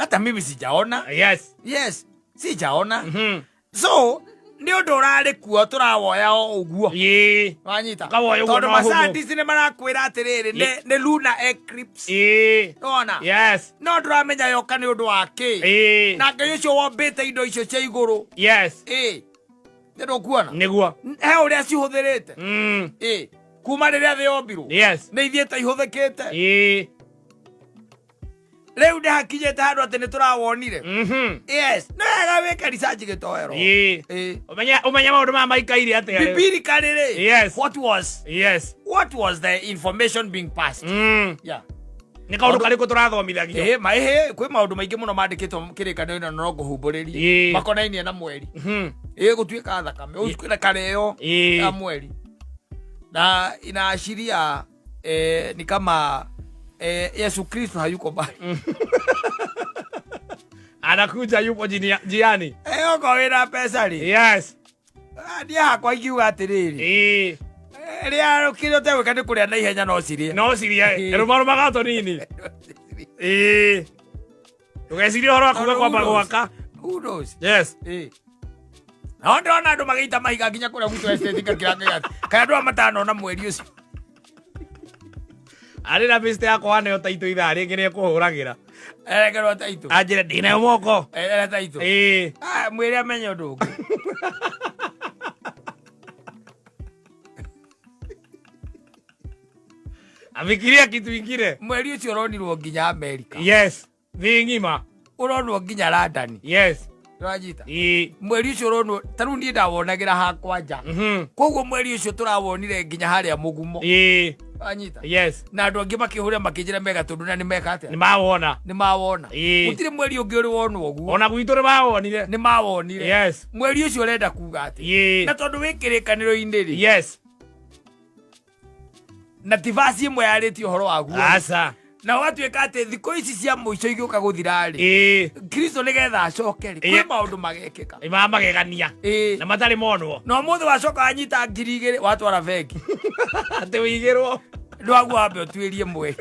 Hata mimi sijaona. Yes, sijaona. So nĩ ũndũ ũrarĩ kuo tũrawoya o ũguo. Wanyita? Ũkawoya ũguo Tondũ na ũhũthũ. mascientist nĩ marakwĩra atĩrĩrĩ, nĩ lunar eclipse. Nĩwona? No ndũramenya yoka nĩ ũndũ wa kĩ. Na Ngai ũcio wombĩte indo icio cia igũrũ. Nĩ ndũkuona? Nĩguo. He ũrĩa cihũthĩrĩte. Kuma rĩrĩa thĩ yombirwo. Nĩ ithiĩte ihũthĩkĩte. Rĩu nĩ hakinyĩte handũ atĩ nĩ tũrawonire. Yes, nĩ wega wĩke research gĩtoero. Ũmenye ũmenye maũndũ maya maikaire atĩa rĩu. Biblically rĩ, what was the information being passed? Yeah. Nĩ kaũndũ karĩkũ tũrathomithagio? Ĩĩ, ma ĩhĩ, kwĩ maũndũ maingĩ mũno mandĩkĩtwo kĩrĩkanĩro-inĩ na no ngũhumbũrĩrie makonainie na mweri. Ĩĩ, gũtuĩka thakame, ũtuĩka kareo ya mweri na inaashiria ni kama Yesu Kristo hayuko mbali. Anakuja, yupo njiani. Okorwo wĩna mbeca rĩ, niĩ hakwa ingiuga atĩrĩrĩ, rĩa kĩrĩa ũtegwĩka nĩ kũrĩa na ihenya no cirĩe. No cirie. Rũmarũmaga tũnini. Ndũgecirie ũhoro wa kuga kwamba gwaka. Who knows? Nao ndĩrona andũ magĩita mahiga nginya kũrĩa gwitũ estate ngakira ngĩga kana andũ aya matanona mweri ũcio. Arĩ na bĩcite yakwa waneo taitũ ithaa rĩngĩ nĩ ekũhũragĩra. Erekerwo taitũ. Anjĩre ndĩnayo moko. Erera taitũ. Ah, mwĩre amenye ũndũ ũngĩ. Afikiria kitu ingine. Mweri ũcio ũronirwo nginya Amerika. Thĩ ng'ima. Ũronwo nginya London. Ũranyita? Mweri ũcio ũronwo ta rĩu niĩ ndawonagĩra hakwa nja. Koguo mweri ũcio tũrawonire nginya harĩa mũgumo. Wanyita? Na andũ angĩ makĩhũrĩra makĩnjĩra mega tondũ na nĩ meka atĩa? Nĩ mawona. Nĩ mawona. Gũtirĩ mweri ũngĩ ũrĩ wonwo ũguo. Ona gwitũ nĩ mawonire. Nĩ mawonire. Mweri ũcio ũrenda kuga atĩa? Na tondũ wĩ kĩrĩkanĩro-inĩ rĩ. Na ti verse ĩmwe yarĩtie ũhoro waguo. Aca. Na ũgatuĩka atĩ thikũ ici cia mũico igĩũka gũthira rĩ, Kristo nĩgetha acoke rĩ, kwĩ maũndũ magekĩka. Nĩ ma magegania. Na matarĩ monwo. Na ũmũthĩ wacoka wanyita 2000 watwara bengi. Atĩ ũigĩrwo. Ndwaguo wambe ũtuĩrie mweri.